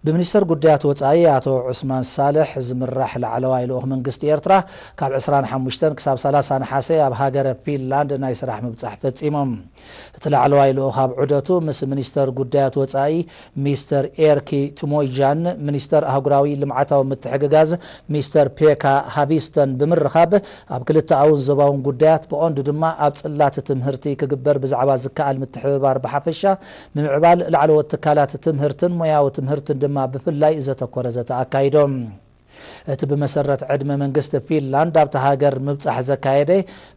ብሚኒስተር ጉዳያት ወጻኢ ኣቶ ዑስማን ሳልሕ ዝምራሕ ላዕለዋይ ልኡኽ መንግስቲ ኤርትራ ካብ ዕስራን ሓሙሽተን ክሳብ ሰላሳ ነሓሰ ኣብ ሃገረ ፊንላንድ ናይ ስራሕ ምብጻሕ ፈጺሞም። እቲ ላዕለዋይ ልኡኽ ኣብ ዑደቱ ምስ ሚኒስተር ጉዳያት ወጻኢ ሚስተር ኤርኪ ቱሞይጃን ሚኒስተር ኣህጉራዊ ልምዓታዊ ምትሕግጋዝ ሚስተር ፔካ ሃቢስተን ብምርኻብ ኣብ ክልተኣውን ዞባውን ጉዳያት ብቐንዱ ድማ ኣብ ጽላት ትምህርቲ ክግበር ብዛዕባ ዝከኣል ምትሕብባር ብሓፈሻ ምምዕባል ላዕለዎት ትካላት ትምህርትን ሞያዊ ትምህርትን ድማ ብፍላይ ዘተኮረ ዘተ ኣካይዶም። እቲ ብመሰረት ዕድመ መንግስቲ ፊንላንድ ኣብታ ሃገር ምብጻሕ ዘካየደ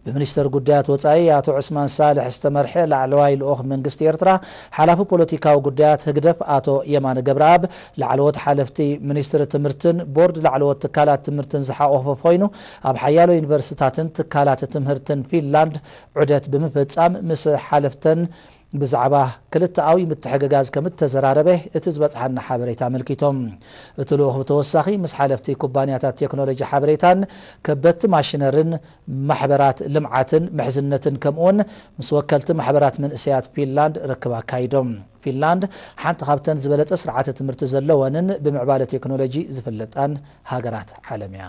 ብሚኒስተር ጉዳያት ወጻኢ ኣቶ ዑስማን ሳልሕ ዝተመርሐ ላዕለዋይ ልኡኽ መንግስቲ ኤርትራ ሓላፊ ፖለቲካዊ ጉዳያት ህግደፍ ኣቶ የማነ ገብረኣብ ላዕለዎት ሓለፍቲ ሚኒስትሪ ትምህርትን ቦርድ ላዕለዎት ትካላት ትምህርትን ዝሓቆፈ ኮይኑ ኣብ ሓያሎ ዩኒቨርሲታትን ትካላት ትምህርትን ፊንላንድ ዑደት ብምፍጻም ምስ ሓለፍተን ብዛዕባ ክልተኣዊ ምትሕግጋዝ ከም እተዘራረበ እቲ ዝበጽሓና ሓበሬታ ኣመልኪቶም። እቲ ልኡኽ ብተወሳኺ ምስ ሓለፍቲ ኩባንያታት ቴክኖሎጂ ሓበሬታን ከበድቲ ማሽነርን ማሕበራት ልምዓትን ምሕዝነትን ከምኡውን ምስ ወከልቲ ማሕበራት መንእሰያት ፊንላንድ ርክብ ኣካይዶም። ፊንላንድ ሓንቲ ካብተን ዝበለጸ ስርዓተ ትምህርቲ ዘለወንን ብምዕባለ ቴክኖሎጂ ዝፍለጣን ሃገራት ዓለም እያ።